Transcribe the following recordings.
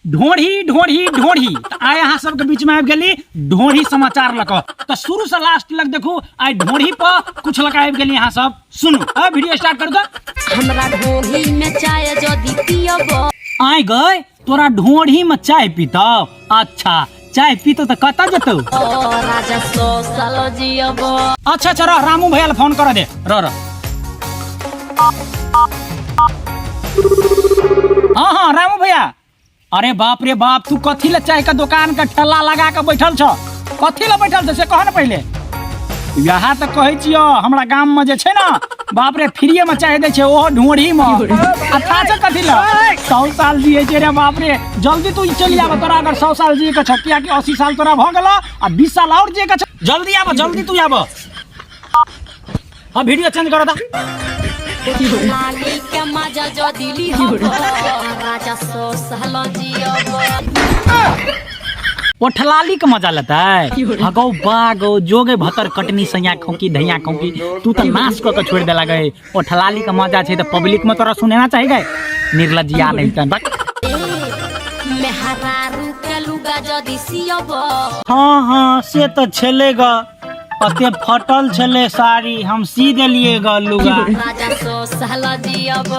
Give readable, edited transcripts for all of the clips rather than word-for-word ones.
ढोढ़ी ढोढ़ी ढोढ़ी। तऽ आइ अहाँ सबके बीच में आबि गेली ढोढ़ी समाचार लऽ कऽ। तऽ शुरू से लास्ट लग देखू, आइ ढोढ़ी पर कुछ लऽ कऽ आबि गेली अहाँ सब। सुनू, आ वीडियो स्टार्ट कर दो। हमरा ढोढ़ी में चाय जदी पियब। आइ गए तोरा ढोढ़ी में चाय पीतौ? अच्छा चाय पीतौ तऽ कतऽ जेतौ? ओ राजा 100 साल जियब। अच्छा अच्छा रह, रामू भैया फोन कर दे, रह रह। हाँ हाँ रामू भैया, अरे बाप रे बाप, तू कथी ले चाय के दुकान के ठेला लगा के बैठल छ? कथी ले बैठल छ से कह ने पहिले। यहाँ तऽ कहै छियौ, हमरा गाम में जे छै ने, बाप रे फ्रीए में चाय दै छै, ओहो ढोढ़ी में। आ था छै कथी ले 100 साल जियै छै रे बाप रे। जल्दी तू चलि आब, तोरा अगर 100 साल जियै के छौ, कियाकि 80 साल तोरा भऽ गेलौ आ 20 साल आओर जियै के छौ। जल्दी आब, जल्दी तू आब। हाँ वीडियो चेंज कर दा। लाली के मजा जदी लिहब, राजा 100 साल जियब। ओठलाली के मजा लेतै? हगौ बागौ जोगे भतर कटनी सैया खोकी धैया खोकी, तू तऽ नाश कऽ के छोड़ि देला गए। ओठलाली के मजा छै तऽ पब्लिक में तोरा सुनेना चाही गए, निर्लज्जिया नहीं तन। मेहरारू के लुगा जदी सियब। हाँ हाँ से तऽ छेले ग, अते फटल छेले साड़ी, हम सी देलिए ग लुगा। राजा 100 साल जियब।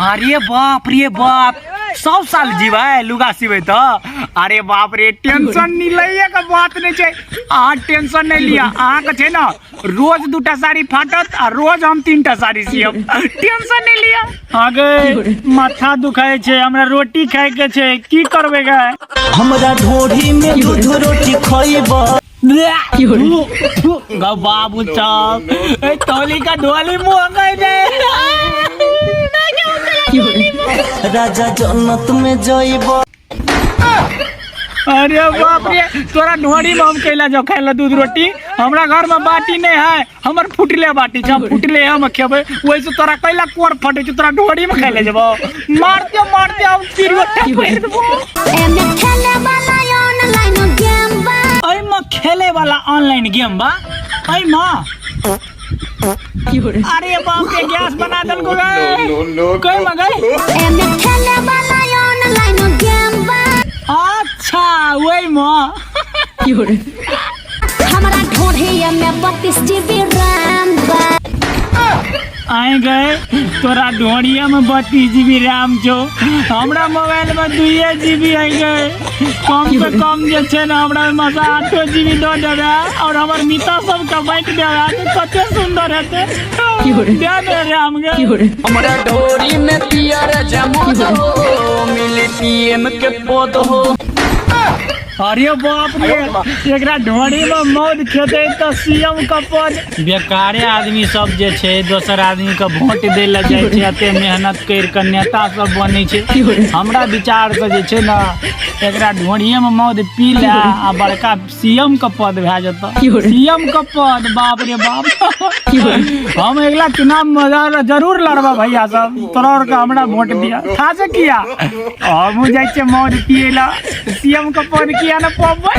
अरे बाप रे बाप, 100 साल जीबै लुगा सिबै तऽ? अरे बाप रे, टेंशन नहीं लइए के बात नहीं छै, अहाँ टेंशन नहीं लिया। अहाँ के छै ने रोज 2टा साड़ी फाटत आ रोज हम 3टा साड़ी सियब, टेंशन नहीं लिया। आगे माथा दुखाय छै, हमरा रोटी खाय के छै, की करबै गे? हमरा ढोढ़ी में दूध रोटी खइब। गौ बाबू साहब, ए तौली का ढोली मुँह गई रे। राजा जन्नत में जइब। अरे बाप रे, तोरा ढोरी में हम कैला जो खाइला दूध रोटी? हमरा घर में बाटी नहीं है, हमर फुटले बाटी छै, हम फुटले हम खेबै, ओहिसे तोरा कैला कोर फटे छै? तोरा ढोरी में खाइले जेबो? मारते मारते हम तिरुवट्टा पहिर देबो। एमे खेले वाला ऑनलाइन गेम बा। एमे खेले वाला ऑनलाइन गेम बा एमे? अरे बाप रे, गैस बना देलको गे। कई मगई एमे खेले वाला ऑनलाइन गेम बा। अच्छा वही माँ। हमरा ढोढ़ी में 32 जीबी रैम बा। आए गए तोरा ढोढ़िया में 32 जीबी रैम छौ, हमरा मोबाइल में 2 जीबी आई गए। कम से कम जे छै ने हमरा में से 8 जीबी दऽ देबै और हमर मित्र सबके बांटि देबै तऽ कते सुंदर हेतै। दे दे रैम गे। हमरा ढोरी में पियर जमो हो, मिली पीएम के पद हो। अरे बाप रे, एकरा ढोरी में मौत खेतै तऽ सीएम के पद। बेकारे आदमी सब जे छै दोसर आदमी के वोट दै लए जाइ छै, एते मेहनत करि कऽ नेता सब बनै छै। हमरा विचार से जे छै ने एकरा ढोरिये में मौत पी ले आ बड़का सीएम के पद भए जेतौ। सीएम के पद, बाप रे बाप। हम अगिला चुनाव में जरूर लड़बा भैया सब, तोरा के हमरा वोट दिया। था से किया हमहूँ जाइ छियै मौत पियै लए, सीएम के पद किया ने पबै।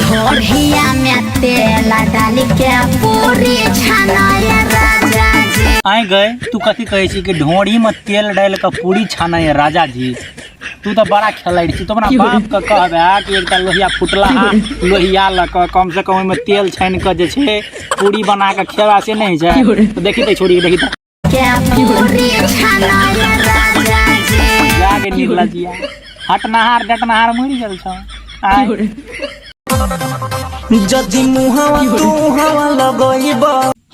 ढोढ़िया में तेल डाल के पूरी छनाय राजा जी। आइ गए तू कथी कहै छी कि ढोरी में तेल डालि कऽ पूरी छानै राजा जी? तू तऽ बड़ा खेलाड़ी छी, तो अपना बाप के कहबे कि एकटा लोहिया फुटला लोहिया लऽ कऽ कम से कम ओहिमे तेल छानि कऽ जे छै पूरी बना कऽ खेबा, से नहि छै? तऽ देखी तऽ छोड़ी के देखी तऽ के पूरी छनाय राजा जी। जा गे निर्लजिया, हटनहार डटनहार मरि गेल छौ। आइ जदि मुहावा तू हवा लगइब।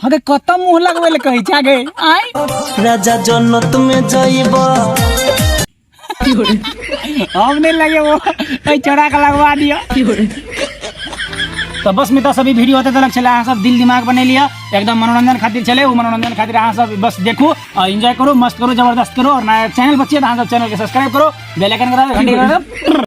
हगे कतऽ मुँह लगबै लए कहै छै गे? आइ राजा जन्नत में जइब। हम नहीं लगे वो, एहि चोरा के लगवा दियो। तो बस मित्र सभी वीडियो होते तलक छलै, अहाँ सब दिल दिमाग बने लिअ, एकदम मनोरंजन खातिर छलै। ओ मनोरंजन खातिर अहाँ सब बस देखू और एंजॉय करू, मस्त करू, जबरदस्त करू। और नया चैनल पर छियै तऽ अहाँ सब चैनल के सब्सक्राइब करू, बेल आइकन के दबाउ, घंटी के दबाउ।